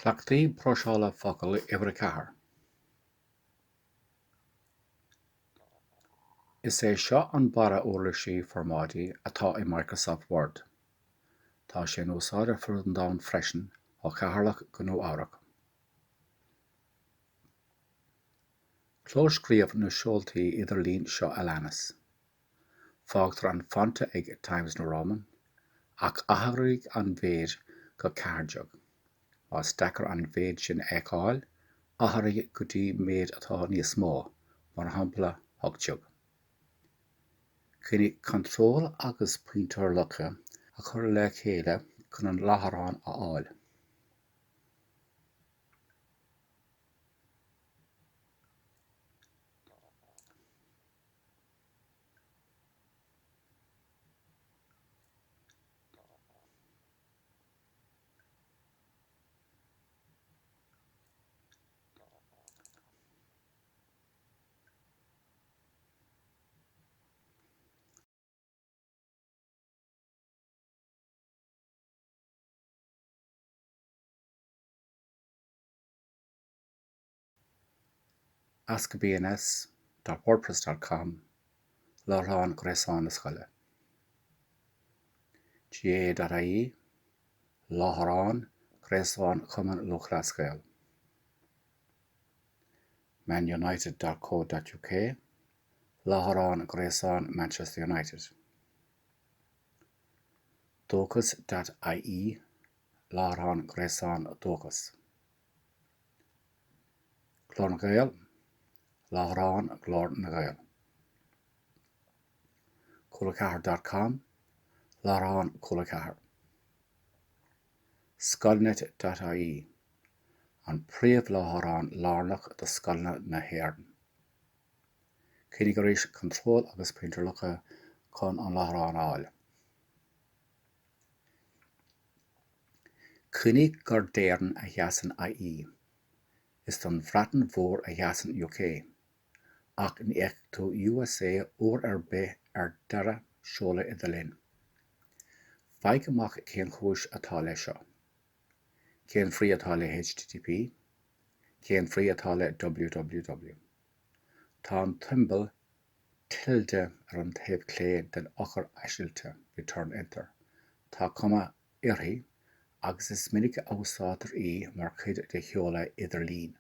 Cleachtaí próiseála focal uimhir a 4. Is é seo an barra uirlisí formáidí atá i Microsoft Word. Tá sé in úsáid ar fud an domhain freisin, ó Cheatharlach go Nua Eabhrac. Clóscríobh na seoltaí idirlín seo a leanas. Fágtar an fonta ag Times New Roman, ach athraigh an mhéid go 14. Más deacair an mhéid sin a fheiceáil, athraigh go dtí méid atá níos mó, mar shampla 18. Coinnigh Ctrl agus pointeoir loctha a chur le chéile chun an láithreán a fháil. Askbns dot wordpress dot com Láithreán gréasáin na scoile. gaa dot ie Láithreán gréasáin Chumann Lúthchleas Gael. Manunited dot co dot uk Láithreán gréasáin Manchester United. Dóchas dot ie Láithreán gréasáin Dóchas. Glór na nGael, Láithreán Ghlór na nGael. Cúla 4 dot com, Láithreán Cúla 4. Scoilnet dot ie, An príomhláithreán lárnach do scoileanna na hÉireann. Coinnigh arís Control agus pointeoir loctha chun an láithreán a fháil. Cuimhnigh gur d'Éirinn a sheasann IE. Is don Bhreatain Mhór a sheasann UK. Ach ní fheicfidh tú USA uair ar bith ar deireadh seoladh idirlín. Faigh amach cén chúis atá leis seo. Cén bhrí atá le http? Cén bhrí atá le www? Tá an tsiombail tilde ar an taobh clé den eochair aisilte, return enter. Tá cuma uirthi agus is minic a úsáidtear í mar chuid de sheoladh idirlín.